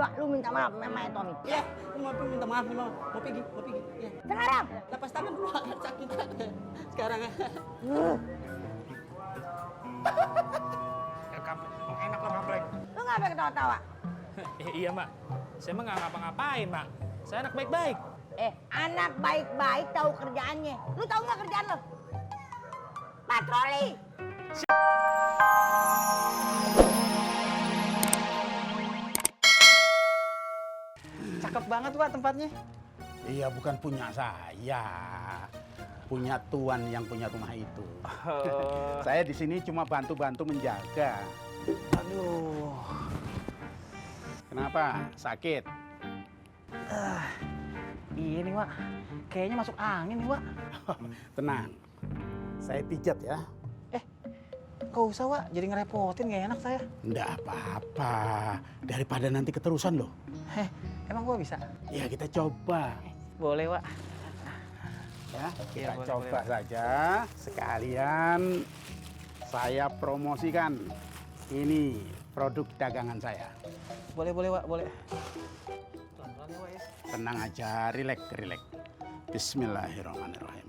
Coba lu minta maaf sama Maya Tommy. Iya, mau minta maaf nih, mau pergi. Iya. Sekarang. Lepas tangan dulu, sakit. Sekarang. Enak lah Mambreng. Lu ngapa ketawa-tawa? Iya Mak, saya mah nggak ngapa-ngapain Mak. Saya anak baik-baik. Anak baik-baik tahu kerjaannya. Lu tahu nggak kerjaan lu? Patroli. Cakep banget Pak tempatnya. Iya, bukan punya saya. Punya tuan yang punya rumah itu. Saya di sini cuma bantu-bantu menjaga. Aduh. Kenapa? Sakit? Iya nih Wak, kayaknya masuk angin nih Wak. Tenang. Saya pijat ya. Gak usah Wak, jadi ngerepotin gak enak saya. Nggak apa-apa. Daripada nanti keterusan loh. Emang gua bisa? Ya kita coba. Boleh Wak. Ya, kita boleh, coba boleh. saja. Sekalian saya promosikan. Ini produk dagangan saya. Boleh Wak, boleh. Pelan-pelan ya Wak ya. Tenang aja, rileks. Bismillahirrahmanirrahim.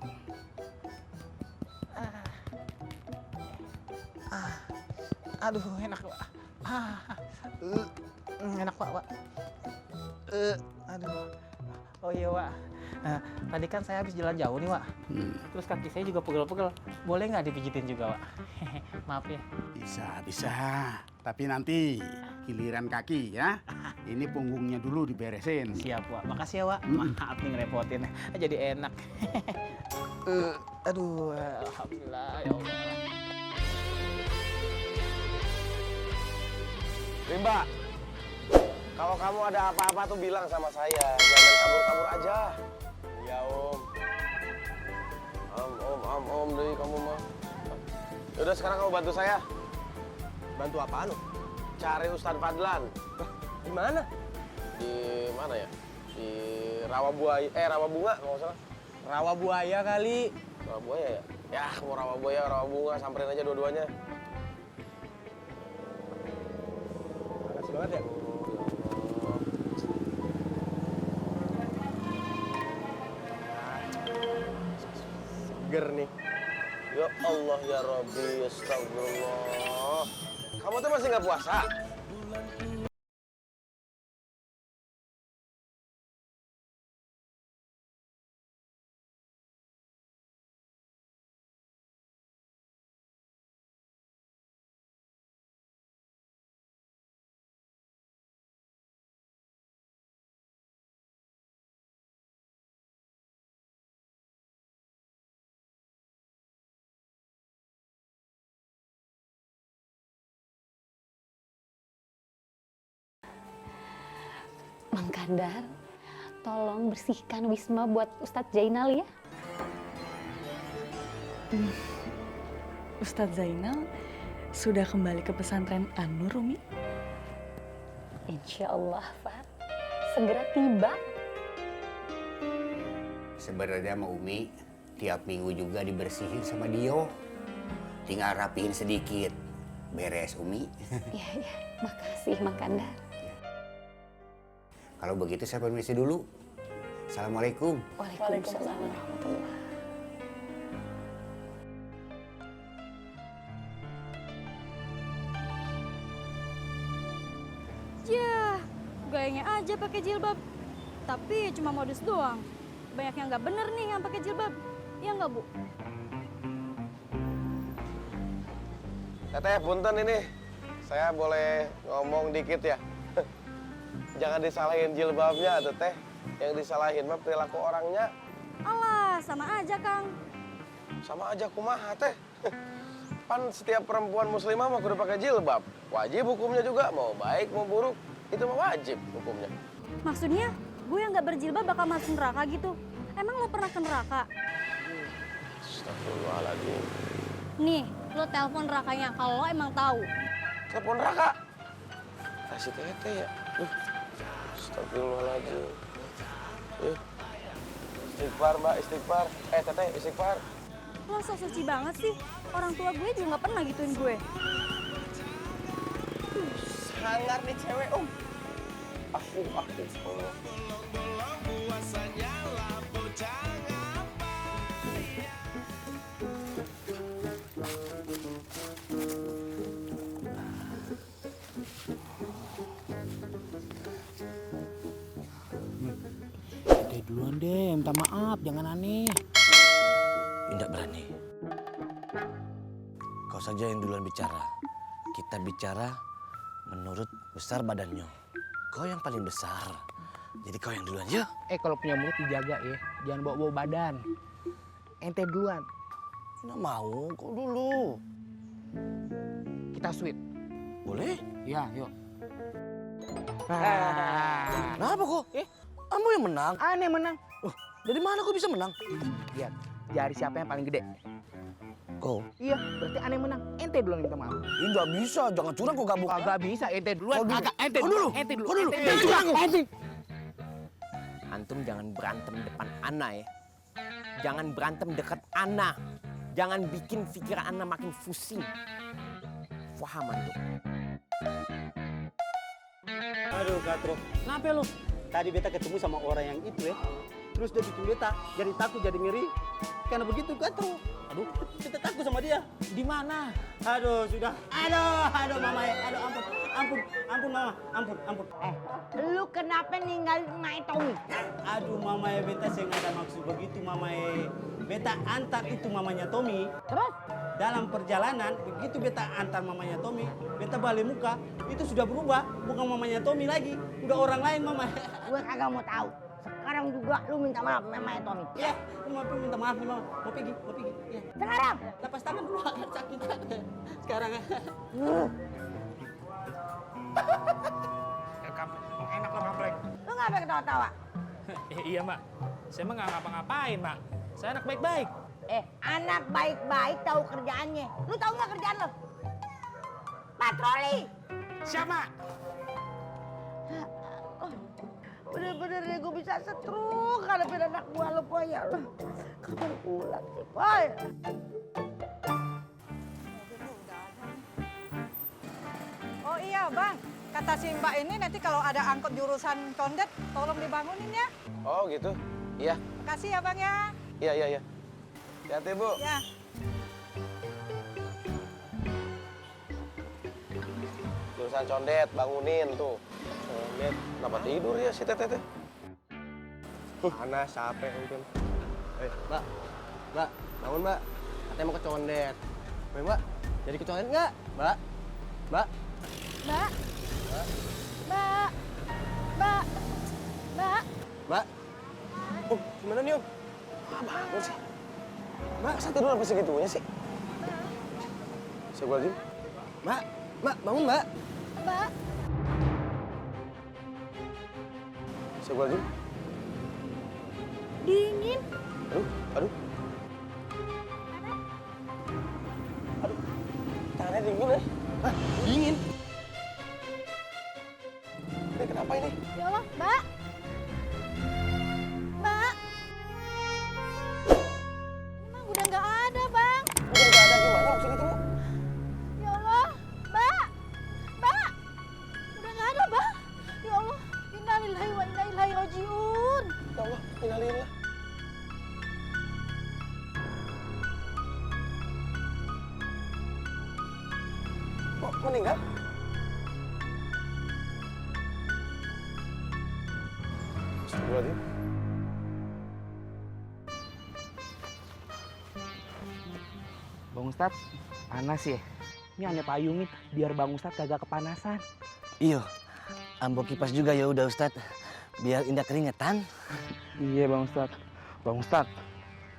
Aduh, enak Wak. Enak Wak. Aduh. Oh iya Wak. Tadi kan saya habis jalan jauh nih Wak. Terus kaki saya juga pegel-pegel. Boleh nggak dipijitin juga Wak? Maaf ya. Bisa. Tapi nanti giliran kaki ya. Ini punggungnya dulu diberesin. Siap Wak. Makasih ya Wak. Maaf nih ngerepotin. Jadi enak. Aduh, alhamdulillah ya Allah. Rimba, kalau kamu ada apa-apa tuh bilang sama saya, jangan kabur-kabur aja. Ya Om deh kamu mah. Yaudah sekarang kamu bantu saya. Bantu apaan lo? Cari Ustadz Fadlan. Di mana? Di mana ya? Di Rawa Bunga kalau nggak salah. Rawa buaya kali. Rawa Buaya ya? Ya mau Rawa Buaya, Rawa Bunga, samperin aja dua-duanya. Makasih banget ya. Seger nih. Ya Allah ya Rabbi, astagfirullah. Kamu tuh masih nggak puasa? Mang Kandar, tolong bersihkan Wisma buat Ustadz Zainal ya. Ustadz Zainal sudah kembali ke pesantren An-Nur, Umi? Insya Allah, Pak. Segera tiba. Sebenarnya sama Umi, tiap minggu juga dibersihin sama Dio. Tinggal rapihin sedikit. Beres, Umi. Ya, makasih Mang Kandar. Kalau begitu saya permisi dulu. Assalamualaikum. Waalaikumsalam warahmatullahi. Yah, gayanya aja pakai jilbab. Tapi cuma modus doang. Banyak yang nggak bener nih yang pakai jilbab. Iya nggak, Bu? Teteh, punten ini. Saya boleh ngomong dikit ya? Jangan disalahin jilbabnya, Teteh. Yang disalahin mah perilaku orangnya. Alah, sama aja, Kang. Sama aja kumaha, Teh. Pan setiap perempuan muslimah mah kudu pakai jilbab. Wajib hukumnya juga, mau baik mau buruk. Itu mah wajib hukumnya. Maksudnya, gue yang nggak berjilbab bakal masuk neraka gitu. Emang lo pernah ke neraka? Astagfirullahaladzim. Nih, lo telepon nerakanya kalau lo emang tahu. Telepon neraka? Kasih Teteh ya. Astagfirullahaladzim. Istighfar, Mbak, istighfar. Teteh, istighfar. Lo so suci banget sih. Orang tua gue juga nggak pernah gituin gue. Sangar nih cewek, Om. Ente duluan deh, minta maaf, jangan aneh. Tidak berani. Kau saja yang duluan bicara. Kita bicara menurut besar badannya. Kau yang paling besar. Jadi kau yang duluan ya. Kalau punya mulut dijaga ya, jangan bawa-bawa badan. Ente duluan. Tidak mau, kau dulu. Kita sweet. Boleh? Ya, yuk. Kenapa kok? Kamu yang menang. Aneh menang. Dari mana kau bisa menang? Lihat, jari siapa yang paling gede? Kau? Iya, berarti aneh menang. Ente duluan yang minta maaf. Enggak bisa, jangan curang kau gabung. Kagak bisa, ente duluan. Kau dulu. Kagak, ente Kau dulu. dulu. Ente dulu. Kau dulu. Ente Jangan dulu. curang kau. Ente. Antum jangan berantem depan Ana ya. Jangan berantem dekat Ana. Jangan bikin pikiran Ana makin pusing. Faham antum? Aduh, Katro. Kenapa lu? Tadi beta ketemu sama orang yang itu ya. Terus dia bikin beta jadi takut, jadi ngeri. Karena begitu, Katro. Aduh, beta takut sama dia. Di mana? Aduh, sudah. Aduh, Mama ya. Aduh, ampun, Mama. Ampun. Lu kenapa ninggalin Mae Tommy? Aduh, Mama ya, beta saya nggak ada maksud begitu, Mama ya. Beta antar itu mamanya Tommy. Terus? Dalam perjalanan, begitu beta antar mamanya Tommy, beta balik muka, itu sudah berubah. Bukan mamanya Tommy lagi, udah orang lain, Mama. Gue kagak mau tahu. Sekarang juga lu minta maaf sama Mae Tommy. Ya, minta maaf nih, Mama. Mau pergi. Ya. Sekarang? Lepas tangan dulu, sakit. Sekarang. Enak lah Mambreng. Lu ngapa ketawa-tawa? Iya Mak, saya mah nggak ngapa-ngapain Mak. Saya anak baik-baik. Anak baik-baik tahu kerjaannya. Lu tahu nggak kerjaan lo? Patroli. Siapa? Bener-bener deh gue bisa setruk kalau beda anak gua lo, Poy. Ya Allah. Kapan pulang sih, Poy? Oh iya bang, kata si mbak ini nanti kalau ada angkot jurusan Condet, tolong dibangunin ya. Oh gitu? Iya. Makasih ya bang ya. Iya. Hati-hati Bu. Ya. Jurusan Condet, bangunin tuh. Condet, kenapa tidur ya si Teteh? Ana capek mungkin. Mbak, bangun Mbak. Katanya mau ke Condet. Mbak, jadi ke Condet nggak? Mbak. Mbak. Mbak. Oh, gimana nih Om? Bangun sih. Mbak, saya tidur sampai segitunya sih. Saya gua lagi. Mbak, bangun Mbak. Saya gua lagi. Dingin. Aduh. Tangannya dingin ya? Hah, dingin? Ini kenapa ini? Ya Allah, Mbak. Emang udah nggak ada, Bang. Udah nggak ada gimana maksud itu? Ya Allah, Mbak. Udah nggak ada, Bang. Ya Allah, innalillahi wa inna ilaihi rajiun. Ya Allah, innalillah. Kok meninggal? Astagfirullahaladzim. Bang Ustadz, panas ya? Ini aneh payungin biar Bang Ustadz kagak kepanasan. Iya, ambo kipas juga ya udah Ustadz. Biar indah keringetan. Iya Bang Ustadz. Bang Ustadz,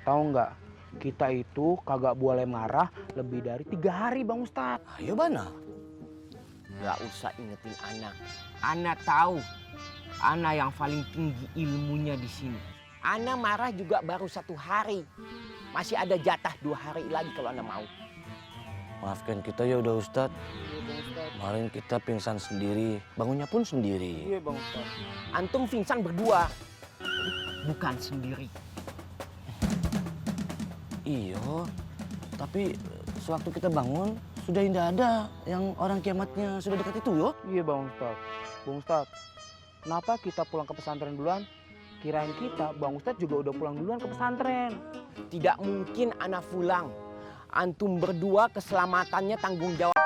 tahu nggak? Kita itu kagak boleh marah lebih dari 3 hari Bang Ustadz. Ayo Bana. Gak usah ingetin Ana. Ana tahu. Ana yang paling tinggi ilmunya di sini. Ana marah juga baru 1 hari. Masih ada jatah 2 hari lagi kalau Ana mau. Maafkan kita ya udah Ustadz. Kemarin kita pingsan sendiri, bangunnya pun sendiri. Iya Bang Ustadz. Antum pingsan berdua, bukan sendiri. Iya, tapi sewaktu kita bangun sudah tidak ada yang orang kiamatnya sudah dekat itu yo. Iya Bang Ustadz. Bang Ustadz, Kenapa kita pulang ke pesantren duluan? Kirain kita, Bang Ustadz juga udah pulang duluan ke pesantren. Tidak mungkin ana pulang. Antum berdua keselamatannya tanggung jawab.